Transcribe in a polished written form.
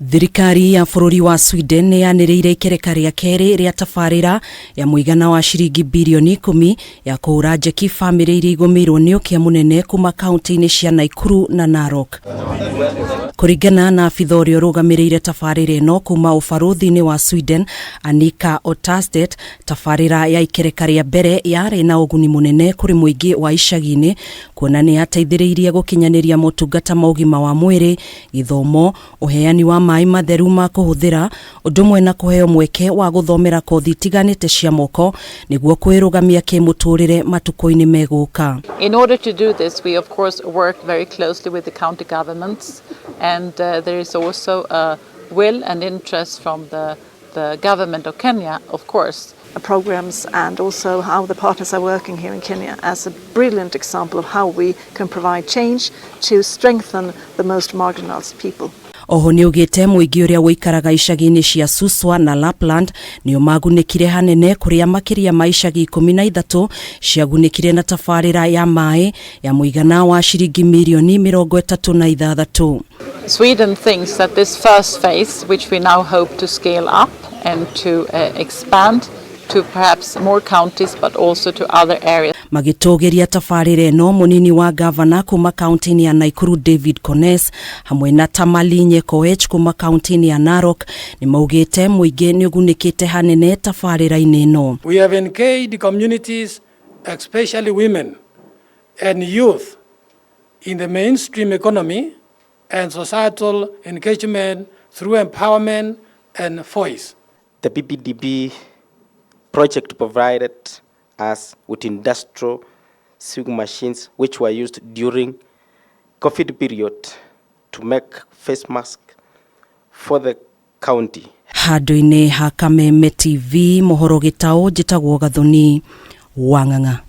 Thirikari ya bũrũri wa Sweden nĩ yanĩrĩire ikereka rĩa kerĩ rĩa tabarĩra ya mũigana wa ciringi birioni 10 ya kũhũra njeki bamĩrĩ iria igũmĩirwo nĩ ũkĩa mũnene kuma kaunti-inĩ cia Nakuru na Narok. Kũringana na abitha ũrĩa ũrũgamĩrĩire tabarĩra ĩno kuma ũbarũthi-inĩ wa Sweden, Annika Otterstedt, tabarĩra ya ikereka rĩa mbere yarĩ na ũguni mũnene kũrĩ mũingĩ wa icagi-inĩ kuona nĩ yateithĩrĩirie gũkinyanĩria motungata ma ũgima wa mwĩrĩ, gĩthomo, ũheani wa maĩ matheru ma kũhũthĩra, ũndũ ũmwe na kũheo mweke wa gũthomera kothi itiganĩte cia moko nĩguo kwĩrũgamia kĩmũtũrĩre matukũ-inĩ megũka. In order to do this, we of course work very closely with the county governments, and there is also a will and interest from the government of Kenya, of course. Programs and also how the partners are working here in Kenya as a brilliant example of how we can provide change to strengthen the most marginalized people. Oho nĩ augĩte mũingĩ ũrĩa ũikaraga icagi-inĩ cia Suswa na Lapland nĩo magunĩkire hanene, kũrĩa makĩria ma icagi 13 ciagunĩkire na tabarĩra ya maĩ ya mũigana wa ciringi mirioni 36. Sweden thinks that this first phase, which we now hope to scale up and to expand to perhaps more counties but also to other areas. Magĩtũgĩria tabarĩra ĩno, mũnini wa gavana kuma kaunti-inĩ ya Nakuru David Kones hamwe na Tamalinye Koech kuma kaunti-inĩ ya Narok nĩ maugĩte mũingĩ nĩ ũgunĩkĩte hanene tabarĩra-inĩ ĩno. We have engaged communities, especially women and youth, in the mainstream economy and societal engagement through empowerment and voice. The PPDB project provided us with industrial sewing machines which were used during COVID period to make face masks for the county. Handũ-inĩ ha Kameme TV mohoro gĩtaũ, njĩtagwo Gathoni Wang'ang'a.